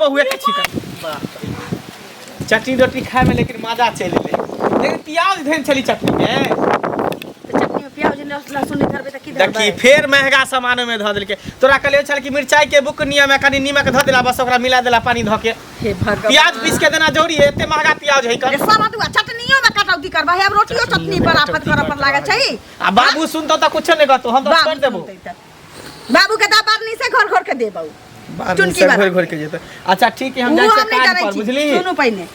बहुए के छिका। बाप रे, चटनी रोटी खाए में लेकिन मजा चलि एलै, लेकिन प्याज धनि छली चटनी में। तऽ चटनी में प्याज नहि लहसुन नहि धरबै तऽ की धरबै? देखी, फेर महंगा सामान में धऽ देलकै। तोरा कहलियौ छल कि मिरचाई के बुकनी में कनि नीमक धऽ देला, बस ओकरा मिला देला पानी धऽ के। हे भगवान, प्याज पीस के देना जरूरी है? एते महंगा प्याज है कर सारा दुआ चटनियो में कटौती करबा है, अब रोटियो चटनी पर आफत करऽ पर लागल छै। आ बाबू सुनतो तऽ कुछो नहि कहतो, हम तऽ छोड़ि देबो। बाबू के दा बारनी से घर घर के देबौ। चुनकी घर घर के जेतै। अच्छा ठीक है, हम जाइ छियै काज पर, बुझली? सुनू, पहिने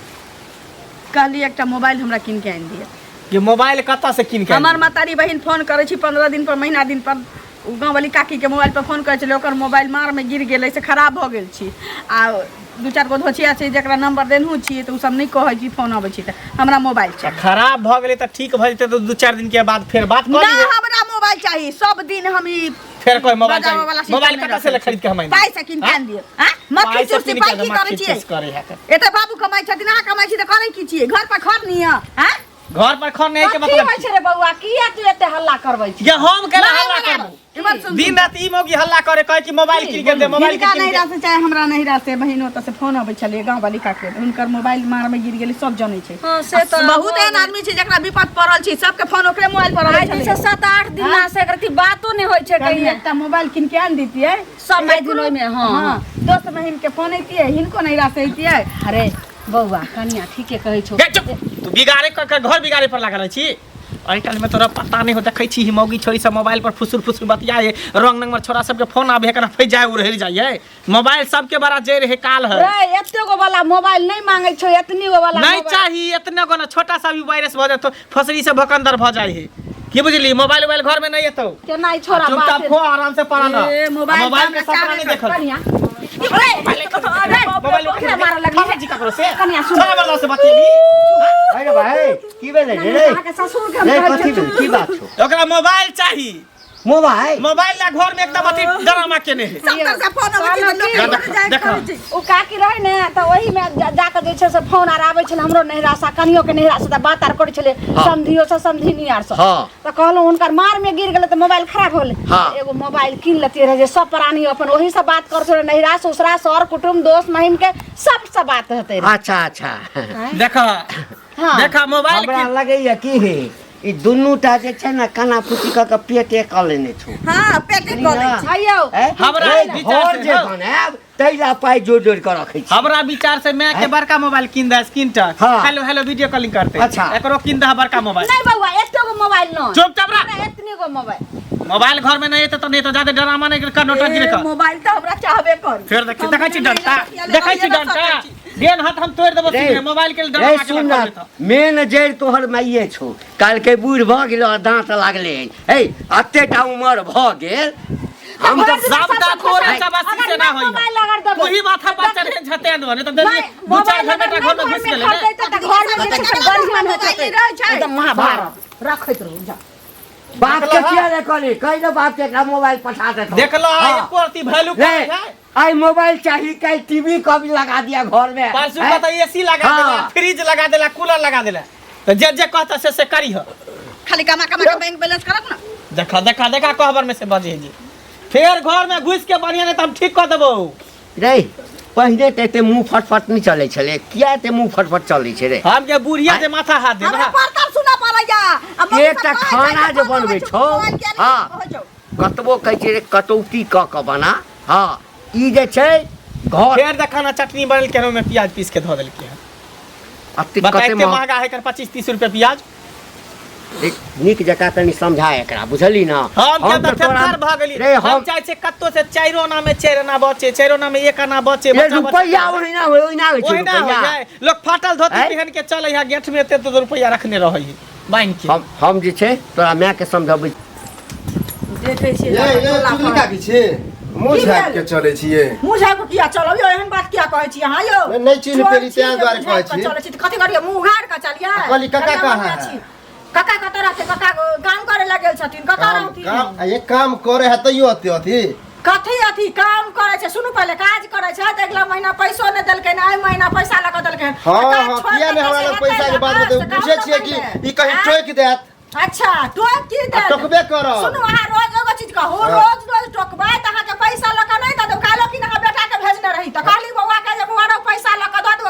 कहली एकटा मोबाइल हमरा कीन के आनि दिअ। कि मोबाइल कतऽ से कीन के? हमर महतारी बहिन फोन करै छी 15 दिन पर, महीना दिन पर। ओ गाँववाली काकीके मोबाइल पर फोन करै छलै, ओकर मोबाइल मारमे गिर गेलै से खराब भऽ गेल छी। आ दू चारि गो धोछिया छै जकरा नंबर देनहु छियै, तऽ ओ सब नहि कहै छी फोन अबै छी, तऽ हमरा मोबाइल चाही। खराब भऽ गेलै तऽ ठीक भऽ जेतै, तऽ 2-4 दिन के बाद फेर बात कऽ लिहे। हमरा मोबाइल चाही, सब दिन हम ई फेर कोई मोबाइल चाही? मोबाइल कतऽ से खरीद के हम आनि? पाइ से कीन के आनि दिअ। आँ, मक्खी चूसी पाइ की करै छियै? एते बाबू कमाइ छथिन, अहाँ कमाइ छी तऽ करै की छियै? घर पर खर नहीं आँ? घर पर खर नहीं के मतलब की होइ छै रे बौआ? किया तू एते हल्ला करबै छी? ये हम केना हल्ला करबो? दिन रात ई मौगी हल्ला करे, कहे कि मोबाइल कीन के दे, मोबाइल कीन के से चाहे हमरा नहिरा से बहिन ओतऽ से फोन अबै छलै गाँव वाली काके, हुनकर मोबाइल मार में गिर गेलै, सब जनै छै। हां, से तऽ बहुत एहन आदमी छै जकरा विपद पड़ल छै, सबके फोन ओकरे मोबाइल पर अबै छलै। 7-8 दिन ना से एकरा बातो नहि होइ छै। कहीं एकटा मोबाइल कीन के आनि दितियै सब माय दिन ओहिमे। हां, दोस्त महीम के फोन अइतियै, हिनको नहिरा से अइतियै। अरे बौआ, कनिया ठीके कहै छौ। तू बिगाड़े कर घर बिगाड़े पर लागल छी आइ काल्हि में। तोरा पता नहीं हो, देखै छी मौगी छोरी सब मोबाइल पर फुसुर फुसुर बतियाए, रंग नंबर छोरा सबके फोन आबे, एकरा फैस जाए, उड़ेल जाइए मोबाइल सबके। बड़ा जे रहे काल है रे, एते गो वाला मोबाइल नहीं मांगे छौ, एतनी गो वाला नहीं चाही। एतने गो ना, छोटा सा भी वायरस भ जाए तो फसरी से भकंदर भ जाए है, की बुझली? मोबाइल उबाइल घर में नहीं एतौ। केना ई छोरा चुपचाप खो, आराम से पड़ा रह। मोबाइल मोबाइल के सपना नहीं देखल। कनिया, मोबाइल मारे लगली जी ककरो से? कनिया, सुन। छोरा मर्दा से बतियेबी? अरे भाई, की भेलै रे? अहाँके ससुर के हम रे कहै कथी छियै। भेलै? की बात छौ? ओकरा मोबाइल चाही। मोबाइल? मोबाइल ला घर में एकदम अथी ड्रामा केने है। सब से फोन अबै छै तऽ लोक देखा, जाय देखा। करै छै। ओ काकी रहै ने, तऽ ओहीमे जाकऽ जे छै से फोन आर आबै छलै हमरो नैहरा से, कनियो के नैहरा से, तऽ बात आर करै छलै समधियो से, समधिनी आर से। तऽ कहलहुँ हुनकर मार में गिर गेलै तऽ मोबाइल खराब हो गेलै। एगो मोबाइल कीन लेतियै रहै जे सब प्राणी अपन ओही से बात करते रहै, नैहरा ससुरा सर कुटुम्ब दोस्त महिम के सबसे बात हेतै रहै। अच्छा अच्छा। देखा। देखा, मोबाइल हमरा लगैया की हे, ई दुनू टा जे छै ने काना फूटी कऽ के पेटे कऽ लेने छौ। हां, पेटे कऽ लै छी। आइयौ। हैं? हमरा रे, विचार घर से जे हौ। बनायब ताहि ला पाइ जोड़ि जोड़ि कऽ रखै छी। हमरा विचार से मैं के बड़का मोबाइल कीन दे, screen touch. Hello hello video calling करते। एकरो कीन दे बड़का मोबाइल। नहीं बउआ, एते गो मोबाइल न। चुपचाप रह। हमरा एतने गो मोबाइल। मोबाइल घर में नहीं एते तो नहीं तो ज्यादा ड्रामा नहीं कर, नोटंकी नहीं कर। मोबाइल तऽ हमरा चाहबे कर। फेर देखी, देखै छी डंटा, देखै छी डंटा, देन हाथ हम तोड़ि देबो। रे, मोबाइल के रे ड्रामा के सुन ना, मेन जड़ि तोहर माइये छौ। काल्हिके बूढ़ भऽ गेलो आ दाँत लागले है, एते टा उमर भऽ गेल, हम तऽ सबटा तोरे चबासी से ना होई। मोबाइल अगर देबै तू ही माथा पर चढ़े छते दो, नहीं तो दू चार मोबाइल घंटा अगर घर में घुस नहि गेलै खरीदै ने। तऽ घर में जे छै से बढ़िआँ नहि होतै एकदम महाभारत रखैत रहू जा। बाप के किया रे कहली? कहि दे बाप के, एकरा मोबाइल पठा देतौ। देखलो? हाँ। एको रत्ती वैल्यू रे, करे है? आइ मोबाइल चाही, काल्हि टीवी कभी लगा दिया घर में। परसू हैं? का तो एसी लगा देला, फ्रिज लगा देला, कूलर लगा देला, तो जे जे कहता से से करी हो। खाली कमा कमा के बैंक बैलेंस करब ना। देखा देखा देखा, कहबर में से बजे जी फेर घर में घुस के बढ़िया, नहीं तो हम ठीक कर देबो। रे, पहिने तऽ एते मुँह फटफट नहि चलै छलै, किया एते मुँह फटफट चलै छै रे? हम के बुढ़िया जे माथा हाथ दे। हमरा पर सुना पड़ैया आ मम्मी एकटा सब कहै खाना छै जे फोन बनबै अबै छौ, मोबाइल किया नहि कहै छौ? कतबो कहै छै रे कटौती कऽ कऽ बना। हँ, ई जे छै घर फेर देखा ना, चटनी बनल के में प्याज पीस के धऽ देलकै हन। अते बता कते एते महंगा है कर 25-30 रुपया प्याज। देख, नीक जकाँ कनि समझा एकरा, बुझली ना? हम के तऽ तऽ तोरा थेथर भऽ गेली। रे हम हम चाहै छियै कत्तो से चाइरो आना में चारि आना बचे, चाइरो आना में एक आना बचे। रे बच्चा बच्चा रुपैआ ओहिना होइ, ओहिना होइ छै। ओहिना हो रुपैआ जाए, लोग फाटल धोती आँय? पहन के चले है, गेठ में एते तो रुपैआ रखने रहै है बान्हि के। हम जे छै तोरा माय के समझबै। देखै छियै ये ये टोला चुगली पर। काकी छी, मुँह की झाँपि भेल? के चलै छियै। मुँह झाँपि के किया चलब यौ? एहन बात किया कहै छी अहाँ यौ? नहि, नहि चिन्ह चोर पेली, छी तें जे दुआरे मुँह कहै झाँपि कऽ छी। चलै छी तऽ कथी करियै, मुँह उघारि कऽ चलियै? आ कहली काका कनिया कहाँ बढ़िआँ है? छी। काका कतऽ रहतै? काका काम करे लए गेल छथिन। कतऽ काम रहथिन? काम आ ये काम करे है तैयो अते अथी कथी अथी काम करे छै? सुनू, पहिले काज करे छै तऽ अगिला महीना पैसो नहि देलकै, एहि महीना पैसा लऽ कऽ देलकै। हँ तऽ काज हँ छोड़ि किया कऽ नहि हमरा कैसे लग पैसा हेतै? के बात से बतेबै? कहू बुझै ने छियै कि पहिले। ई कहीं आँय? टोकि देत। अच्छा, टोक की आ देत? टोकबे करब। सुनू, अहाँ रोज एगो चीज कहू। रोज रोज टोकबै तऽ अहाँके पैसा लऽ कऽ नहि दऽ देब। काल्हि कि अहाँ बेटाके भेजने रही तऽ कहली बौआ के जे बौआ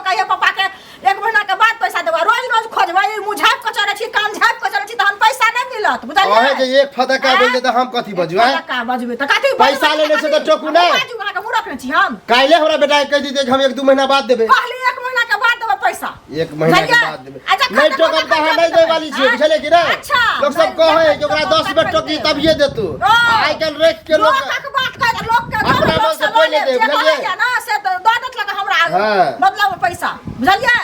कहिए पापा के एक महीना के बाद पैसा देबा। रोज रोज खोजबै, ई मुँह झाँपि कऽ चलै छी, कान झाँपि कऽ चलै छी, तहन पैसा नहि मिलत, बुझलियै? अहे जे एक फदका बोल दे तऽ हम कथी बजू आँय? फदका बजबै तऽ कथी बजबै? पैसा लेने छै तऽ टोकू नहि। बाजू, अहाँके मुँह रखने छी हम। काल्हि हमरा बेटा के कहि दिते कि हम 1-2 महीना बाद देबै। कहली 1 महीना के बाद देबै पैसा। 1 महीना के बुझलियै? बाद देबै। आ जखन नहि देखबै टोकब तऽ तखन अहाँ नहि देबै। दै वाली छियै, बुझलियै कि नहि? अच्छा, लोक सब नहि कहै देखबै कि ओकरा तऽ 10 बेर तखन टोकी देबै। तभिए देतू। ओ। आइ काल्हि रखि के लोक लोकक बात कहै, लोक के अपना लोक मन से से कोइ लऽ नहि लेब, दे, जे बुझलियै? कहैया ना से तऽ दऽ देत लग हमरा हाँ। मतलब पैसा, बुझलियै?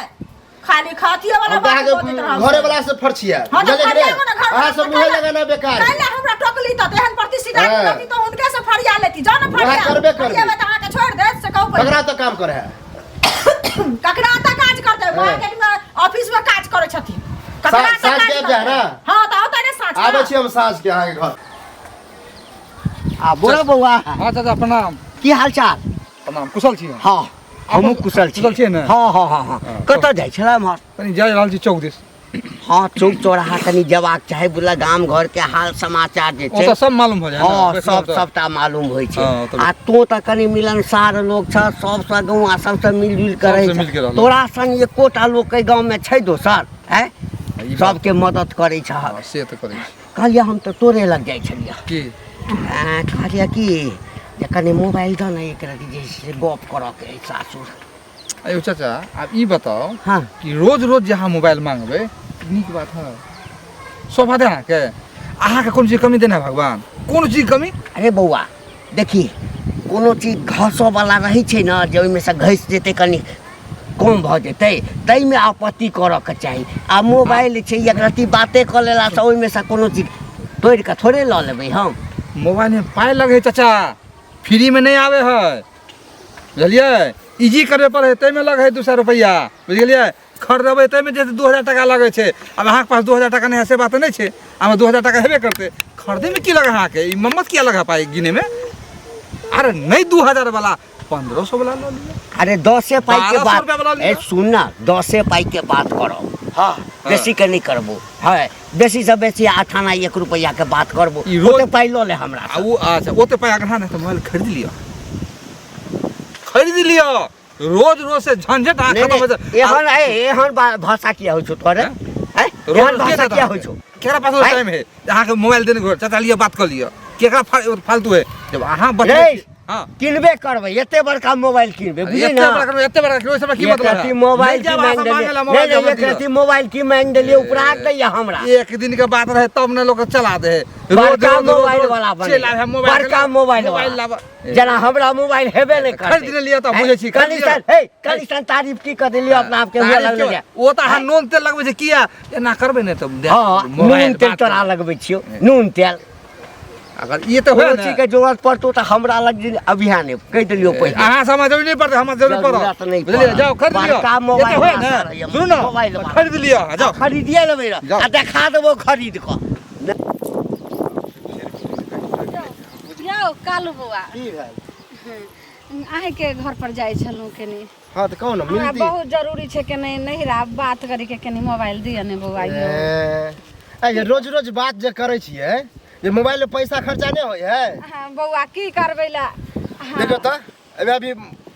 खाली खातिये वाला हम तऽ बात अहाँके बजैत रहब। घरे वाला से फरछिया, हाँ, तऽ बुझलियै कि फरियाबो नहि? ने घर अहाँ सब मुँहे लगाना बेकार। काल्हि हमरा टोकली तऽ एहन प्रतिष्ठित आदमी हाँ। रहती तऽ हुनके से फरिया लेती। जाउ ने वएह फरिया। करबे करबै। फरियाबै तऽ अहाँके छोड़ि देत, से कहू पहिले। ककरा तऽ काम करै है? ककरा तऽ काज करतै? हाँ। मार्केट में ऑफिस में काज करै छथिन। ककरा तऽ साँझ काज के आबि जाए करतै? ने? हाँ, तऽ औतै ने साँझ के। आबै छी हम साँझ के अहाँके घर। आ बोलो बौआ। हाँ चाचा प्रणाम। की हाल चाल? प्रणाम, कुशल छी? हाँ, हमहूँ कुशल छी। कुशल छियै ने? हाँ हाँ हाँ हाँ। हाँ, कतऽ जाइ छलै एम्हर? कनी जा रहल छी चौक दिस। हाँ, चौक चौराहा कनी जेबाक चाही, बुझल गाम घर के हाल समाचार जे छै ओतऽ सब मालूम हो जाए ने, हाँ, बैठलहुँ सब तऽ। सबटा मालूम होइ छै। हाँ, तऽ आ तों तऽ कनी मिलनसार लोक छह, सबसँ गौआँ सबसँ मिलजुल कऽ रहै सबसँ मिलके छह। रहलहुँ। तोरा सन एकोटा लोक एहि गाँवमे छै दोसर? आँय, ई बात- सबके मदद करै छह। हाँ, से तऽ करै छी। कहलियै हम तऽ तोरे लग जाइ छलियै। की? आँय, कहलियै कि जे कनी मोबाइल दऽ ने एक रति जे छै से गप करऽके अछि सासुर। अयो चाचा, आब ई बताउ हाँ। कि रोज रोज जे अहाँ मोबाइल मांगबै नीक बात है? शोभा दे अहाँके? अहाँके कोनो चीज कमी देने है भगवान? कोनो चीज कमी? अरे बौआ देखी, कोनो चीज घसऽवला रहै छै ने, जे ओहिमे सँ घसि जेतै कनि कम भऽ जेतै, ताहिमे आपत्ति करऽके चाही। आ मोबाइल छै, एक रत्ती बाते कऽ लेलासँ ओहिमे सँ कोनो चीज तोड़ि कऽ थोड़े लऽ लेबै हम। मोबाइलमे पाइ लगै है चाचा, फ्रीमे नहि आबै है, बुझलियै? इजी करबे पड़ै है, ताहिमे लगै है 200 रुपैआ, बुझि गेलियै? खरीदबै ताहिमे जे 2000 टाका लगै छै। आब अहाँके पास 2000 टाका नहि है से बात नहि छै, आब 2000 टाका हेबे करतै। खरीदैमे की लगै अहाँके? ई मम्मत किया लगै पाइ गिनैमे? अरे नहि, 2000 वाला 1500 वाला लऽ लिअ। अरे 10 पाइ के 1200 बात रुपया वाला लिअ। ए सुन ना, 10 पाइ के बात करब, हाँ, बेसी के नहीं करबो है, बेसी से बेसी 8 आना 1 रुपया के बात करबो। ई रोज- ओते पाइ लऽ ले हमरा आ ओ अच्छा, ओते पाइ अगर अहाँ नहि तऽ मोबाइल खरीद लिअ, खरीद लिअ। रोज रोज से झंझट अहाँ नहीं, खत्म हो नहीं, जायत। एहन ए, एहन भाषा किया होइ छौ तोरे? हैं? रोज एहन के भाषा देत किया अहाँके? होइ छौ? केकरा पास हैं? टाइम है अहाँके मोबाइल देने घर? चाचा लिअ, बात कऽ लिअ। केकरा फालतू है जब अहाँ बतबै रे, छी? हाँ। किनबे करबै, एते बड़का मोबाइल किनबै, बुझली एते ना? बड़का करबै, एते बड़का करबै, ओहि सबमे की एक मतलब है? रत्ती मोबाइल नहि की जायब मांगि अहाँ सब देलियै। मांगै ला नहीं, मोबाइल नहीं, जमा एक दिअ। रत्ती मोबाइल की मांगि देलियै, उपराग दैया हमरा। एक दिन के बात रहे तब ने लोक चला दे है। रोज बड़का रोज, रोज, मोबाइल रोज वाला बने। चलि आबे है मोबाइल बड़का के मोबाइल मोबाइल वाला। लाबऽ। जेना हमरा मोबाइल हेबे नहि करतै। खरीद लेलियै तऽ बुझै छी, खरीद कनि लिअ। सन, हे, कनि सन तारीफ की कऽ देलियै अपना आपके, हुए तारीफ लगलै क्यों? जे। ओ तऽ अहाँ नून तेल लगबै छै किया? एना करबै ने तऽ देख, हाँ, मोबाइल नून तेल बात तोरा लगबै छियौ, नून तेल। अगर ई तऽ कोनो होय ने चीज के जरूरत पड़तौ तऽ हमरा लग जे अभियान है, कहि देलियौ पहिले। अहाँ से हमरा जरूरी नहि पड़तै, हमरा जरूरी जरूरत पड़त। नहि बुझलियै? पड़त। जाउ खरीद लिअ। बड़का मोबाइल एते होय वाला ने, रहैए, सुनू ने, मोबाइल वाला। खरीद लिअ अहाँ, जाउ। खरीदिए लेबै रह, जाउ। आ देखा देबो खरीद कऽ। यौ कालू बौआ, की भेल? अहाँके घर पर जाइ छलहुँ कनी। हाँ तऽ कहू ने, हमरा मिलती। बहुत जरूरी छै कनी नहिरा बात करे के, कनी मोबाइल दिअ ने बौआ यौ। ए, ए, रोज रोज बात जे करै छियै, जे मोबाइल में पैसा खर्चा नहीं होय है? हाँ, बौआ की करबै ला? हाँ। देखो तऽ अभी अभी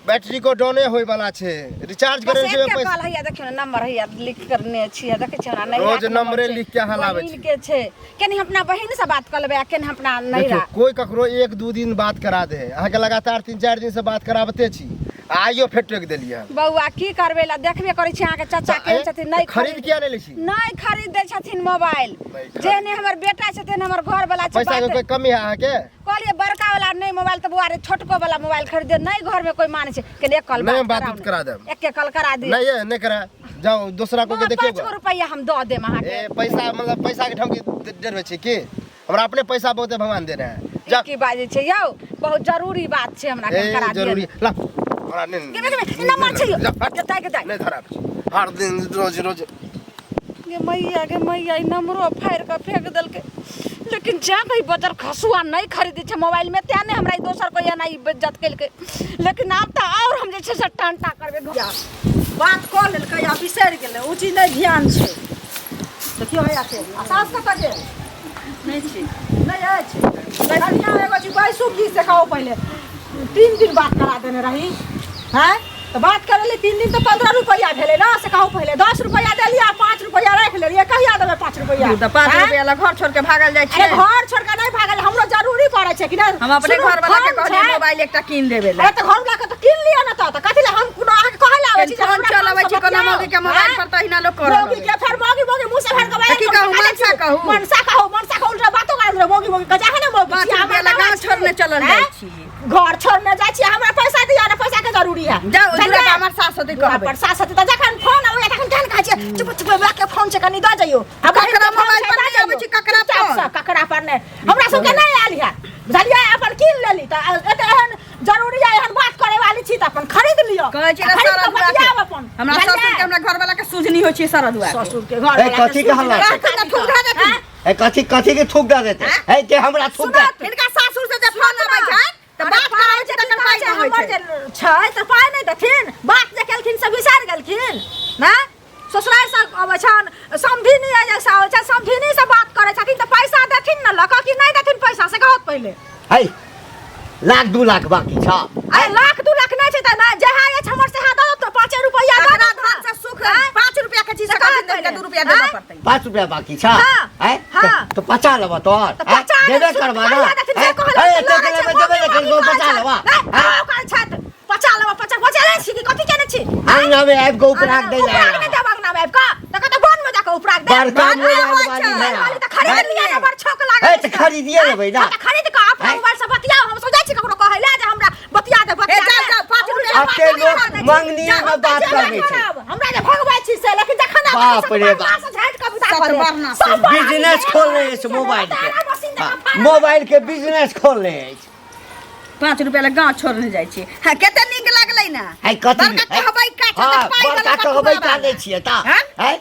बैटरी को डाउने होय वाला छै, रिचार्ज बस करे छै एके पैसा। कॉल हैया, देखियौ ने नंबर हैया लिख करने छियै, देखै छियै हमरा नहिरा रोज के नंबर नंबरे छै। लिख के अहाँ लाबै बहिन छी। के छै, कनी हम अपना बहिन से बात कऽ लेबै आ कनी हम अपना देखियौ, नहिरा। कोई ककरो 1-2 दिन बात करा दे है, अहाँके लगातार 3-4 दिन से बात कराबते छी, आइयो फेर टोकि देलियै हन। बौआ की करबै ला, देखबे करै छी अहाँके चाचा तऽ केहन छथिन। नहि खरीद किया नहि लै छी? नहि खरीद दै छथिन मोबाइल। नहि खरीद। जेहने हमर बेटा छै तेहन हमर घर वाला छै। पैसा के बात कोई कमी है अहाँके? कहलियै बड़का वाला नहि मोबाइल तऽ बौआ रे, छोटको वाला मोबाइल खरीद दे, नहि घर में कोई मानै छै। कनी एक कॉल नहि, हम बात बात कराउ उत ने। करा देब। एके कॉल करा दिअ। नहीं ये नहीं करा, जाओ दोसरा को के बौआ, देखियौ। 5 गो रुपैआ हम दऽ देब अहाँके। ए पैसा मतलब पैसा के ढंग डरबै छी की? हमरा अपने पैसा बहुते भगवान देने है। जा। की बाजै छै यौ, बहुत जरूरी बात छै, हमरा ए करा दिअ। जरूरी ला हमरा नहीं। गे, गे, गे, नंबर छै यौ। जा, हट। गे, दाइ, गे, दाइ। नहीं धरा हर दिन रोज रोज। गे मैया, गे मैया, ई नंबरो फाड़ि कऽ फेंक देलकै। लेकिन जा कहीं बजर खसुआ नहीं खरीदै छै मोबाइल में, तें नहि हमरा ई दोसर कोई एना ई बेज्जत केलकै। लेकिन आब तऽ आओर हम जे छै से टंटा करबै घर। बात कऽ लेलकै आ बिसरि गेलै, ओ चीज नहि ध्यान छै। देखियौ हैया से आ सास कतऽ गेल? नहि छी। नहि अछि। कनिया एगो चीज बैसू की से कहू, पहिले 3 दिन बात करा देने रही हैं। तऽ बात करै ले 3 दिन तऽ 15 रुपैआ भेलै ने से कहू पहिले 10 रुपैआ देलियै आ 5 रुपैआ राखि लेलियै कहिया देबै 5 रुपैआ तऽ 5 रुपैआ ला घर छोड़ के भागल जाइ अरे छै घर छोड़ के नहि भागल हमरो जरूरी पड़ै छै कि नहि हम अपने सुनू, घर वाला के फोन कहलियै छै। मोबाइल एकटा कीन देबे ला अरे तऽ घर वाला के तऽ कीन लिअ ने तऽ कथी ले हम कोनो अहाँके कहै ले आबै छी जे फोन हमरा चलबै फोन छी से कोनो बतियाउ। मौगी के मोबाइल आँय? पर तहिना लोक करऽ मौगी के फेर मौगी मौगी मुँह से फेर तऽ की गवाए कहू, मनसा कहू। मनसा कहू मनसा कहू उल्टा बातो करैत रहू मौगी मौगी के जाहे ने मौगी पाँच छी, रुपैआ हमर ला गाँव बाबा छी। छोड़ने चलल आँय? जाइ छी घर छोड़ने जाइ छी हमरा पैसा दिअ ने पैसा के जरूरी है जाउ बुझलियै? दुरा पर हमर सास होतै दुरा कहबै पर सास होतै तऽ जखन फोन अबैया तखन केहन कहै छियै चुप चुप बौआ के फोन छै कनि दऽ जइयौ आ बहिन ककरा के फोन मोबाइल छै, पर दऽ नहि जइयौ। अबै छै, ककरा चुपचाप फोन? सँ, ककरा पर नहि हमरा सबके नहि आयल है बुझलियै अपन कीन लेली तऽ एते एहन जरूरी है एहन बात करे वाली छी तऽ अपन खरीद लिअ कहै छी आ खरीद सारा कऽ दुआ के बतियाब अपन हमरा बुझलियै? ससुर के हमरा घर वाला के सुझनी होइ छै सारा दुआ के ससुर के घर ए, कथी के हल्ला छै? राख ने थूक धऽ देथिन ए कथी कथी के थूक दे देते है के हमरा थूक दे हिनका सासुर से जे फोन अबै छै तऽ बात कराबै छै तखन पाइ छै मंगै हमर छै जे छै तऽ पाइ नहि देथिन बात जे केलखिन से बिसरि गेलखिन ना ससुरारि से अबै छनि समधिनी जैसा अबै छै समधिनी से बात करै छथिन तऽ पैसा देथिन ने लऽ कऽ कि नहि देथिन पैसा से कहत पहिले है लाख दू लाख बाकी छ अरे लाख दू लाख नहि छै तऽ नहि जहाँ अछि हमर सेहा दऽ दो 5 रुपैआ दऽ ककरा दो धन से सुख 5 रुपया के चीज से से कहत कहथिन पहिले। दू रुपया देबऽ आँय? पड़तै 5 रुपया बाकी छ हाँ, है हाँ। तो पचा लेबो तोहर तऽ पचा देबे लेब, करबा सुख ना कहिया देथिन से कहलहुँ है तऽ एते लगै के छै, लेबै देबे मौगी ने करबो मौगी पचा कहै लेबा छै। नहि, हैं? हँ, कहै छथि, पचा लेबऽ, पचा पचा लै छी कि कथी केने छी अंगना में आबि कऽ उपराग दै उपराग नहि देब अंगना में आबि कऽ तऽ कतऽ वन में जाकऽ उपराग देब बड़का वन में मोबाइल होइ वाली छै। है। वाली तऽ खरीद हैं? लिअ ने बड़ छौक लागल है अछि तऽ खरीदिए लेबै ना हँ, तऽ खरीद कऽ अपना हैं? मोबाइल से बतियाउ हम सोचै छी ककरो कहै लए जे हमरा बतिया दे बतिया ए, जाउ, दे। जाउ, 5 रुपया उल्टा अते बात लोक करै छी। मंगनीये जाउ, में हम तऽ बात जेबे करबै छै। करब। हमरा जे भगबै छी से लेकिन जखन आबै बाप छै से रे बरना बाप। से झाटि कऽ विदा कऽ देब। सतबरना से। सब बड़ा बिजनेस आदमी खोलने छै, अछि मोबाइल के तारा मशीन जकाँ हाँ, फाड़ल मोबाइल के बिजनेस खोलने अछि 5 रुपया ला गाँव छोड़ने जाइ छी हाँ कते नीक लागलै ने है कथी बड़का कहबै का छै हाँ तऽ पाइ बड़का वाला कहबै बटुआ का वाला। दै छियै ता हैं? है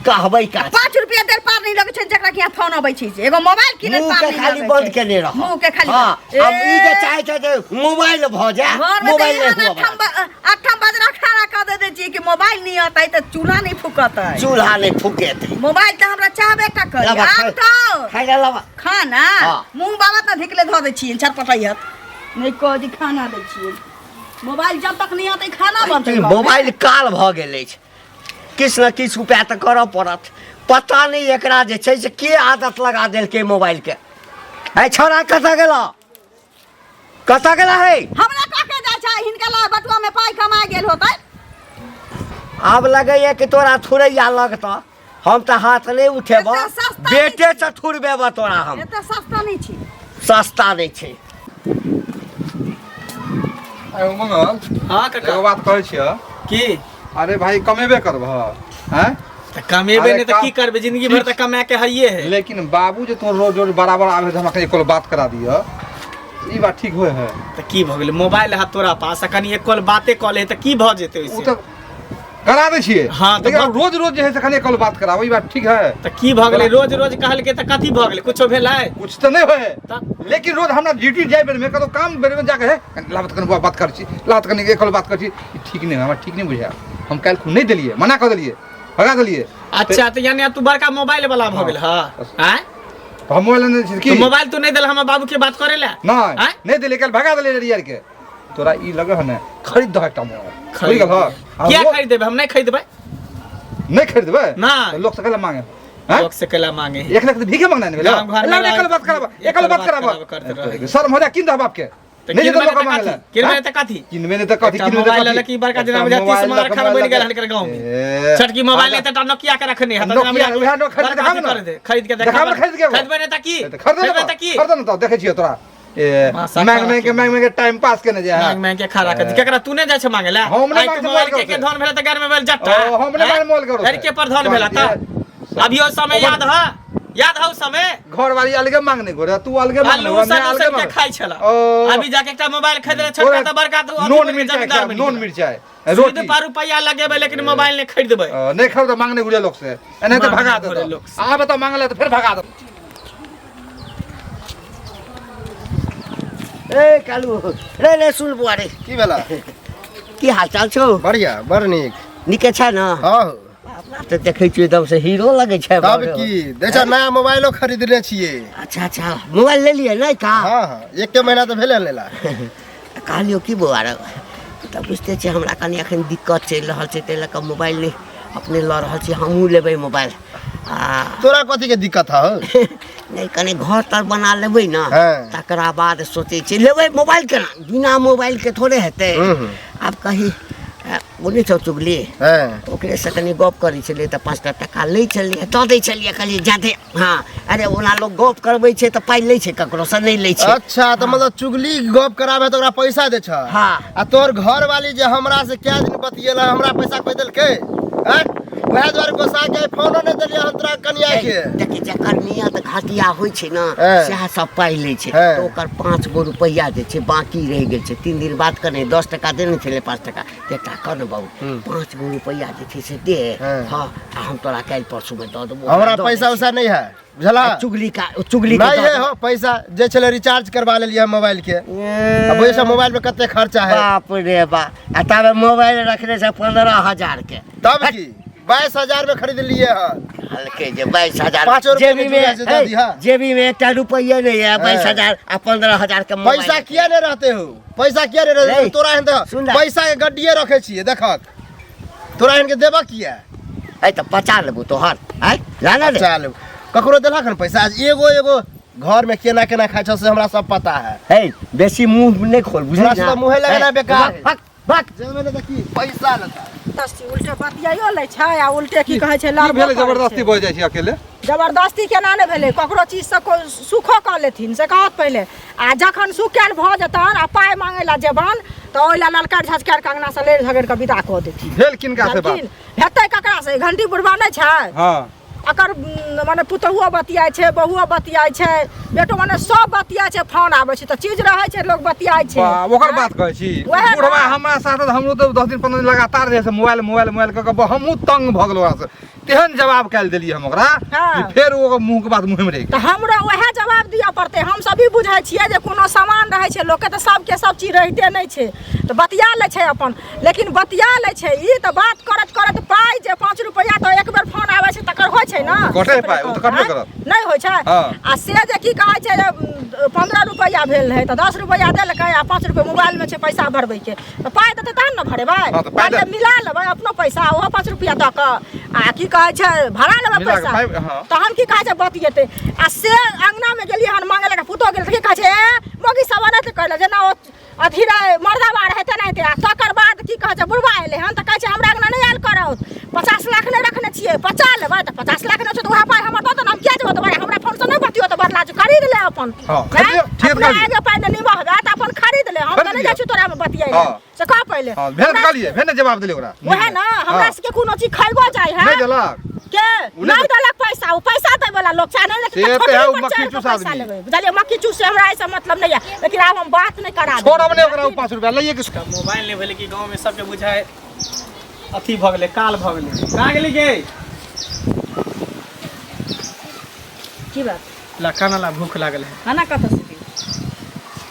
कहबै का 5 रुपया देल पार नहीं लगै छै जकरा कि यहाँ फोन अबै छै से। एगो मोबाइल किनै मुंह पार के नहीं खाली लगै बंद छै। केने रह मुंह के खाली हाँ अब ई जे ए, चाहे छै जे मोबाइल भऽ जाए घर में तऽ मोबाइल एहन नहि हुअ आठम बजरा खड़ा कऽ दे दै छियै कि मोबाइल नहीं अतै तऽ चूल्हा नहीं फुकतै चूल्हा नहि फुकेतै मोबाइल तऽ हमरा चाहबे टा करी लाबा, आब खाइ- तऽ खाइ लए लाबा खाना हाँ। मुंह बाबा तऽ धिकले धऽ दै छियै छटपटैयत नहि कह जी खाना दै छियै मोबाइल जब तक नहीं अतै खाना बनतै ई मोबाइल काल भऽ गेल अछि किछु ने किछु उपाय तऽ करऽ पड़त पता नहि एकरा जे छै से के आदत लगा देलकै मोबाइलके है छौड़ा कतऽ गेल कतऽ गेल है हमरा कह के जाइ छै हिनका ला बटुआ में पाइ कमा गेल होतै आब लगैए कि तोरा थुरैया लगतऽ हम तऽ हाथ नहि उठेबऽ एते सस्ता नहि बेटे से थुरबेबऽ तोरा हम एते सस्ता नहि छी सस्ता नहि छै आइ मंगल हाँ काका एगो बात कहै छियह की अरे भाई कमेबे करबह हैं तऽ कमेबे अरे नहि तऽ की करबै जिंदगी भर तऽ कमा के हइए है लेकिन बाबू जे तू रोज रोज बराबर आबे तऽ हमरा कनि एको बात करा दिअ ई बात ठीक होय है तऽ की भऽ गेलै मोबाइल है तोरा पास आ कनि एक कॉल बाते कऽ ले तऽ की भऽ जेतै ओ ओहिसे तऽ करा दै छियै हाँ, तऽ लेकिन रोज रोज जे है से कनि एक कॉल बात कराबो ई बात ठीक है तऽ की भऽ गेलै रोज रोज कहलकै तऽ कथी भऽ गेलै कुछो भेलै कुछ तऽ नहि होय तऽ लेकिन रोज हमरा ड्यूटी जाय बेर में कतौ काम बेर में जाके है कनि लाबत कनि बौआ बात करै छी लाबत कनि एक कॉल बात करै छी ई ठीक नहि हमरा ठीक नहि बुझायल हम काल्हि खुन नहि देलियै मना कऽ देलियै भगा देलियै अच्छा तऽ यानी आब तू बड़का मोबाइल वाला भऽ गेल हँ आँय तऽ हम मोबाइल नहि छी तो की मोबाइल तू नहि देल हमर बाबू के बात करे ला नहि आँय? नहि देलियै काल्हि भगा देलियै ररियर के तोरा ई लगे है ने खरीद दह एकटा मोबाइल बुझि गेल हँ किया खरीदेबै हम नहि खरीदबै नहि खरीदबै नहि। तऽ लोक से कैला मांगे हैं? लोक से कैला मांगे एक लाख तऽ भीखे मांगना ने भेलै गाम घरमे लाओ, एकल बात कराबऽ एकल बात कराबऽ करते कराबऽ रहै। शर्म हो जा किन दह बाप के तऽ नहि किनबै जेतै लोक तऽ मांगे कथी ला किनबै हैं? तऽ कथी किनबे नहि तऽ कथी एकटा किनबे तऽ मोबाइल कथी लऽ कऽ ई बड़का जेना एकटा बुझाय 30 मोबाइल मार लऽ कऽ खान बनि गेल मोबाइल हनकर गाँव में ए, छोटकी मोबाइल नहि तऽ नोकिया के रखने है नोकिया उएह नो खरीद के देखाब ने खरीद के देखाब ने खरीद के खरीदबै नहि तऽ की तऽ खरीद खरीदबै तऽ की खरीद ने तऽ देखै छियै तोरा ए मासा मांग खा मांग के के। मांग मांग के टाइम पास केने जे है मांग मांग के खा राखत केकरा तू नहि जाइ छै मांगे ला हम नहि आइ मांगे तू मोबाइल मोबाइल के के करो धन भेलै तऽ घर में भेल जट्टा ओ, हम नहि मांगे मोबाइल करो लड़के पर धन भेला तऽ अभियो समय याद है याद हौ समय घरवाली अलगे मांगने घोरे तू अलगे मांगने आलू घोरे, मैं सन अलगे उसन के मांगने। खाइ छला ओ। अभी जाके एकटा मोबाइल खरीद ले छोटका तऽ बड़का तू अथी नून बनि मिरचाई जमींदार खायब बनि नून गेला। मिरचाई सूद रोटी पर रुपैआ लगेबै लेकिन मोबाइल नहि खरीदबै नहीं खरीद मांगने घुरे लोग से नहीं तो मांगने भगा घुरे दे लोग से। आ बताओ मांगले तो फिर भगा दे ए कालू रे रे सुन बुआ रे की भेला की हाल चाल छौ बढ़िया बड़ नीक नीके छै ने हाँ अपना तऽ देखै छियै एकदम से हीरो लगै छै तब की देखा नया मोबाइलो खरीदने छियै अच्छा अच्छा मोबाइल ले लियै नहि का हाँ हाँ एके महीना तऽ भेलै लेला कहलियौ की बौआ रे तऽ बुझिते छियै हमरा कनि एखन दिक्कत चलि रहल छै, ताहि लऽ कऽ मोबाइल नहि अपने लऽ रहल छी। हमहूँ लेबै मोबाइल। आ तोरा कथी के दिक्कत हौ? नहि, कनि घर तर बना लेबै ने, हँ। तकरा बाद सोचै छियै लेबै मोबाइल। केना बिना मोबाइलके थोड़े हेतै? हूँ। आब कही ओ नहि छौ चुगली, हँ, ओकरेसँ कनि गप करै छलियै तऽ 5टा टका लै छलियै, दऽ दै छलियै। कहलियै जादे। हँ, अरे ओना लोक गप करबै छै तऽ पाइ लै छै, ककरोसँ नहि लै छै। अच्छा, तऽ मतलब चुगली गप कराबे तऽ ओकरा पैसा दै छ? हँ। आ तोहर घर वाली जे हमरा से कै दिन बतियेला, हमरा पैसा कोइ देलकै? आँय, वएह दुआरे गोसा के आइ फोनो नहि देलियै हम तोरा कनिया के। देखी, जकर नियत घटिया होइ छै ने, हँ। सएह सब पाइ लै छै। हँ। तऽ ओकर 5 गो रुपैआ जे छै बाँकी रहि गेल छै। 3 दिन बाद कने 10 टका देने छलै, 5 टका तऽ एकटा कर ने बाबू, 5 गो रुपैआ जे छै से दे। हँ। हँ, आ हम तोरा काल्हि परसूमे दऽ देबो। हमरा दऽ दै पैसा छी। उसा नहीं है, बुझला? आ चुगली का चुगली के नहीं दऽ है देबो। हो, पैसा जे छलै रिचार्ज करवा लेलियै हम मोबाइल के। ए, अब वैसे मोबाइल में कते खर्चा है। बाप रे बा, आ ताबे मोबाइल रखने छै 15,000 के। तब की, 22,000 में खरीद लिए हन। हल्के जे 22,000 पाँचो रुपया जेबी के में जुड़ा से दऽ हे, दिहा। जेबी में एकटा रुपैया नहीं है, 22,000 आ 15,000 के मोबाइल। पैसा किया नहीं रहते हो? पैसा किया नहीं रहते रे, तोरा एहन तऽ सुन ना। पैसा के गड्डिये रखे छियै, देखक तोरा एहन के देबऽ किया? ऐ तऽ पचा लेबो तोहर, आय जाना रे। चल, ककरो देलक हन पैसा? आज एगो एगो घर में केना केना खाइ छौ से हमरा सब पता है। हे, बेसी मुंह नहीं खोल, बुझली तोरा से ना? तऽ मुँहे लगेना हे, बेकार। भक भक। जेबै ने तऽ की पैसा लेता। जबरदस्ती उल्टे बतियाइयो लै छै आ उल्टे की कहै छै की लड़बो भेलै? करै छै। जबरदस्ती भऽ जाइ छै अकेले। जबरदस्ती केना नहि भेलै? ककरो चीजसँ कोइ सुखो कऽ लेथिन से कहत पहिले, आ जखन सुखायल भऽ जेतनि आ पाइ मांगै लए जेबनि तऽ ओहि लए ललकारि झझकारि कऽ अङ्गनासँ लड़ि झगड़ि कऽ विदा कऽ देथिन। भेल किनका से बात? जानथिन? हेतै ककरा से? घंटी बुढ़बा नहि छै? हँ। अकर मने पुतहुओ बतियाइ छै, बहुओ बतियाइ छै, बेटो, मने सब बतियाइ छै। फोन आबै छै तऽ चीज रहै छै, लोक बतियाइ छै। वाह, ओकर आँय? बात कहै छी। वएह ने। बुढ़वा हमरा साथ तऽ हमरो तऽ 10 दिन 15 दिन लगातार जे है से मोबाइल मोबाइल मोबाइल कऽ कऽ हमहूँ तंग भऽ गेलहुँ ओकरासँ। तेहन जवाब काल्हि देलियै हम ओकरा हँ। कि फेर ओ मुँहके बात मुँहेमे रहि गेल। तऽ हमरो वएह जवाब दिअ पड़तै। हम सब ई बुझै छियै जे कोनो सामान रहै छै लोकके तऽ सबके सब चीज रहिते नहि छै, तऽ बतिया लै छै अपन। लेकिन बतिया लै छै ई तऽ बात करैत करैत पाइ जे 5 रुपैआ तऽ एक बेर फोन आबै छै तकर होइ छै ने। कटै पाइ, ओ तऽ कटबे करत। नहि होइ छै? हँ। आ से जे की कहै छै जे 15 रुपैआ भेल रहै तऽ 10 रुपैआ देलकै आ 5 रुपैआ मोबाइलमे छै पैसा भरबैके, तऽ पाइ देतै तहन ने भरेबै। हँ, तऽ पाइ कहलियै दे- मिला लेबै अपनो पैसा, ओहो 5 रुपैआ दऽ कऽ आ की कहै छै भरा लेबै मिला कऽ पैसा। पाइ, हँ। तहन की कहै छै बतियेतै। आ से अङ्गनामे गेलियै हन मांगे लए, पुतोह गेल तऽ की कहै छै, ए मौगी सब एनाहिते कहले जेना ओ अथी रहै मर्दाबा रहै तेनाहिते। आ तकर बाद की कहै छै बुढ़बा एलै हन तऽ कहै छै हमरा अङ्गना नहि आयल करौ, 50 लाख नहि रखने छियै, पचा लेबै। तऽ 50 लाख नहि छै तऽ उएह पाइ हमर दऽ दे ने, हम किया जेबै दोबारा? हमरा फोनसँ नहि बतियौ तऽ बदला खरीद ले अपन। हँ, खरीद लिअ, ठीक अपना कहलियै। आगे पाइ नहि निमहबै तऽ अपन खरीद ले, हम तऽ खरीद नहि लिअ। जाइ छी तोरामे बतियै लए। हँ। से कह पहिले। हँ, भेल हमरा कहलियै, भेल ने जवाब देलियै ओकरा। वएह ने, हमरा हँ। सबके कोनो चीज खैबो जाइ है। नहि देलक के उ नहि नहि देलक पैसा, ओ पैसा दै वाला लोक छै नहि। से तऽ है, ओ मक्खी चूस पैसा आदमी। लेबै, बुझलियै? मक्खी चूस से हमरा एहिसँ मतलब नहि यऽ, लेकिन आब हम बात नहि करा देबै। छोड़ब नहि ओकरा, ओ 5 रुपया लैए के। मोबाइल नहि भेलै कि गाँवमे सबके बुझाइ अथी भऽ गेलै, काल भऽ गेलै। कहाँ गेली गे? की बात? ला खाना ला, भूख लागल है। खाना कतऽ से दियौ?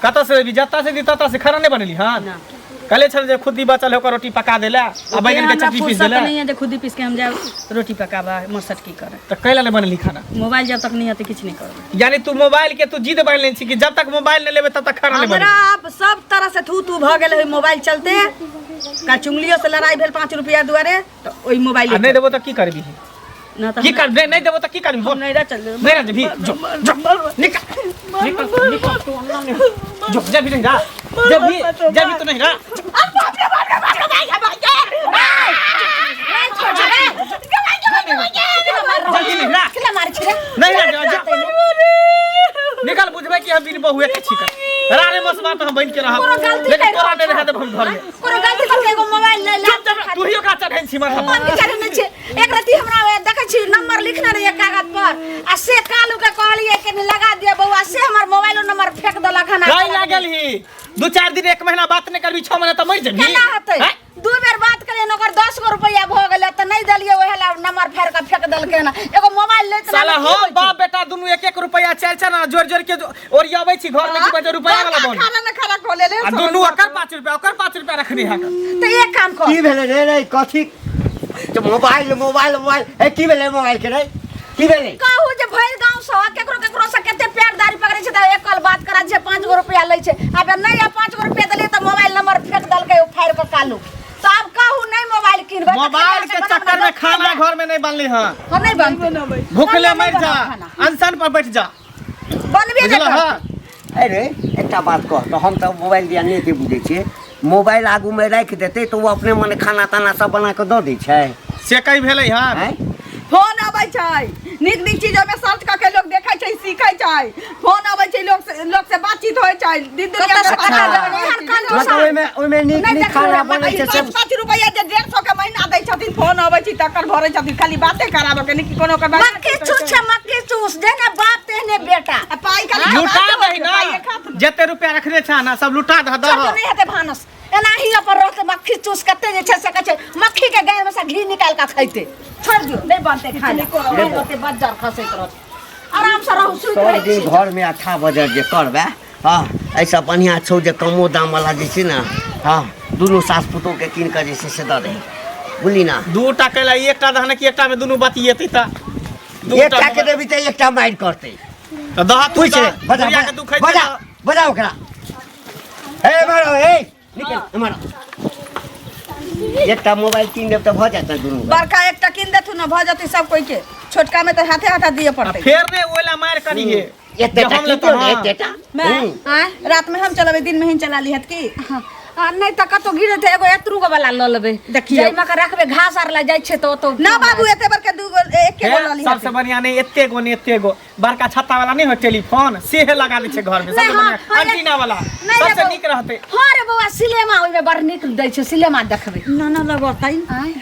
कतऽ से देबी? जतऽ से दी ततऽ से। खाना नहि बनेली हन? ना। कहले छल जे खुद्दी बचल है ओकर रोटी पका देला आ बैगन के हमरा चटनी पीस फुर्सत देला। नहीं है जे खुदी पीस के हम जाए रोटी पकाबा मसट की करे। तऽ कैला नहि बनेली खाना? मोबाइल जब तक नहीं आते किछु नहीं करबै। यानी तू मोबाइल के तू जिद बन लेने छी कि जब तक मोबाइल नहीं लेबे तब तक खाना नहीं हमरा बनेबे। आब सब तरह से थू तू भऽ गेल है मोबाइल चलते। काल्हि चुंगलियो से लड़ाई भेल 5 रुपया दुआरे, तऽ ओहि मोबाइल आ नहि देबो तऽ की करबी? ना तऽ की कर नहीं देबो तऽ की करबी? बोल। नहीं चल। नहीं रह भी, जो जो निकल निकल निकल, तू अंगना में जो जा भी नहीं रहा, जब भी जब भी तू नहीं रहा। जल्दी नहीं रहा, नहीं रहा, जा जा। निकल, बुझबे कि हम बिन बहुए के छी रारे मसबा तो हम बन के रहब, कोनो गलती लेकिन नहि तोरा नहीं रहल रह देब हम घर में। कोनो गलती करके एगो मोबाइल ले ले। चुप चुप, तू ही ओकरा चढ़ेन छी माथा पर। मन के चढ़ेने छी। एक रति हमरा देखै छी नंबर लिखने रहिए कागज पर, आ से कालू के कहलिए कि लगा दिया बौआ, से हमर मोबाइलो नंबर फेंक देलक हन। कहीं लागल ही 2-4 दिन 1 महीना बात नहीं करबी, 6 महीना तऽ मरि जेबही। केना हेतै? हैं? 2 बेर बात करियै ने, ओकर 10 गो रुपैआ भऽ गेलै तऽ नहि देलियै, ओहे ला नंबर फाड़ि कऽ फेंक देलकै हन। एगो मोबाइल लैत साला रहै, की हम होइ छै? बाप बेटा दुनू 1-1 रुपैआ 4-4 आना जोड़ जोड़ के ओरियाबै छी घर में कि बजे रुपैआ वाला बन। खाना ने खाना खो ले ले। आ दुनू ओकर 5 रुपैआ ओकर 5 रुपैआ रखने है। तऽ एक काम कर। की भेलै रे? रे कथी तऽ मोबाइल मोबाइल मोबाइल, ए की भेलै मोबाइल के रे? की भेलै? कहू जे भरि गाँव सँ केकरो केकरो सँ कते पैर दाढ़ी पकड़ै छै तऽ एक कल बात करा छै 5 गो रुपया लै छै। आब नहि आ 5 गो रुपया देलियै तऽ मोबाइल नंबर फेंक देलकै ओ फाड़ि कऽ कालू। तऽ आब कहू नहि मोबाइल किनबै तऽ मोबाइल के खाना चक्कर में खाना घर में नहीं बनली हाँ। हाँ, नहीं बनतै। भूखले खाना मर नहीं जा, बनाओ खाना। अनशन पर बैठ जा। बनबे नहि बुझल करतै। हाँ? अरे एकटा बात कह, तऽ हम तऽ मोबाइल दिया नहि बुझै छियै। मोबाइल आगूमे राखि देतै तऽ ओ अपने मने खाना ताना सब बना कऽ दऽ दै छै। से कही भेलै हाँ? आँय? फोन अबै छै, नीक नीक चीज ओहिमे सर्च कऽ के लोक देखै छै, सीखै छै। फोन अबै छै, लोक से बातचीत होइ छै। दिन दुनिया के कतऽ से पता कतऽ चलै जेबै? छै। एहन कंजूस मतलब ओहिमे नीक नहि नीक देखलहुँ खाना हम, बनै छै सब। 5 रुपैआ जे 150 के महीना दै छथिन, फोन अबै छै तकर भरै छथिन, खाली बाते कराबऽ के, नहि कि कोनो ओकर बात। मक्खी चूस छै, मक्खी चूस, जेहने बाप तेहने बेटा। आ पाइ खाली लुटा कमाते दही ना, पाइए खात। जते रुपया रखने छा ना सब लुटा दह दह। छोटू नहि हेतै भानस, एनाही अपन रहतै। मक्खी चूस कते जे छै से कहै छै मक्खी के गाय में से घी निकालि कऽ खैतै। छोड़ि दियौ, नहि बनतै खाना, नहि बनतै, बज्जर खसैत रहत। आराम से रहू, सुति सब रहै दिन छी। घरमे अच्छा बजर जे करबै, हँ, एहिसँ बढ़िआँ छौ जे कमो दामवला जे छै ने, हँ, दुनू सास पुतोहके कीन कऽ जे छै से दऽ दही, बुझली ना? दूटा कैला एकटा दहने कि एकटा में दुनू बतियेतै तऽ दूटा एकटा के देबी तऽ एकटा मारि करतै। तऽ दह तू, पूछ रे, दह। बजा, बुढ़िया के तू खैतै। बजा, तऽ बजा ओकरा। हे मारो, हे निकल मारो। एकटा मोबाइल कीन देब तऽ भऽ जायत ने दुनू? बड़का एकटा कीन देथुन ने, भऽ जेतै सब कोइ के। छोटका में तऽ हाथे हाथे दिअ पड़तै। फेर ने ओइला मारि करिहे। एतेटा जे हम की लेतौ, दियौ ने, हाँ। एतेटा। मैं आँय? रात में हम चलेबै, दिन में ही चला लिहत की? हाँ, आ, नहि तऽ कतौ गिरतै एगो एतरू गो वाला लऽ लेबै। देखियौ। जाहिमे के रखबै, घास आर लए जाइ छै तऽ ओतौ। ना बाबू, एते बड़का दूगो एके गो लऽ लिहत। सबसे बढ़िया नहीं एते गो, नहीं एते गो, बड़का छत्ता वाला नहीं हो टेलीफोन, सेहे लगा दै छै घर में। नहि, सबसे हाँ, बढ़िया हाँ, एंटीना वाला नहि रे सबसे बौआ। नीक रहतै। हाँ रे बौआ, सिनेमा ओहिमे बड़ नीक दै छै, सिनेमा देखबै। ना ना लगतै। आँय?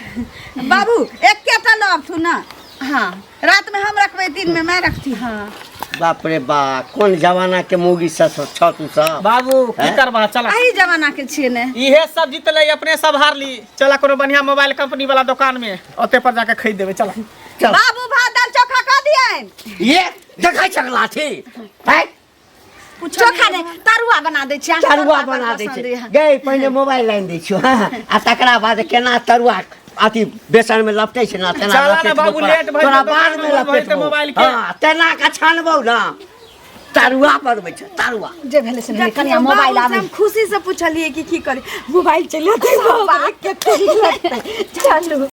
बाबू एकेटा लबथु ना। हाँ, रात में हम रखबै, दिन में मैं रखती। हाँ। बाप रे बा, कोन जमाना के मौगी सब छ तू सब? बाबू की हैं? करबा, चला। एही जमाना के छियै ने। इहे सब जीतलै, अपने सब हारली। चला कोनो बढ़िया मोबाइल कंपनी वाला दुकान में, ओते पर जाके खरीद देबै, चला। चल। बाबू भात दाल चोखा कऽ दियनि। ये देखै छक लाठी हैं? चोखा नहि, तरुआ बना दै छियै। तरुआ बना दै पसन्द छै। यऽ। गै, पहिने मोबाइल लाइन दै छियौ, हाँ, आ तकरा बाद केना तरुआ अथी बेसन में लपटै छै ना तेना चला ना लपेटबौ। बाबू, तोरा। लेट भऽ तोरा जेतौ, बाद में भऽ जेतौ लपेटबौ। मोबाइल के। हाँ, तेना के छानबौ ना, तरुआ बनबै छै तरुआ। जे भेलै से भेलै, कनिया देखियौ, मोबाइल बाबू से आबै। हम खुशी से पुछलियै कि की करी, मोबाइल चलि जेतै, कते नीक लगतै। चलू।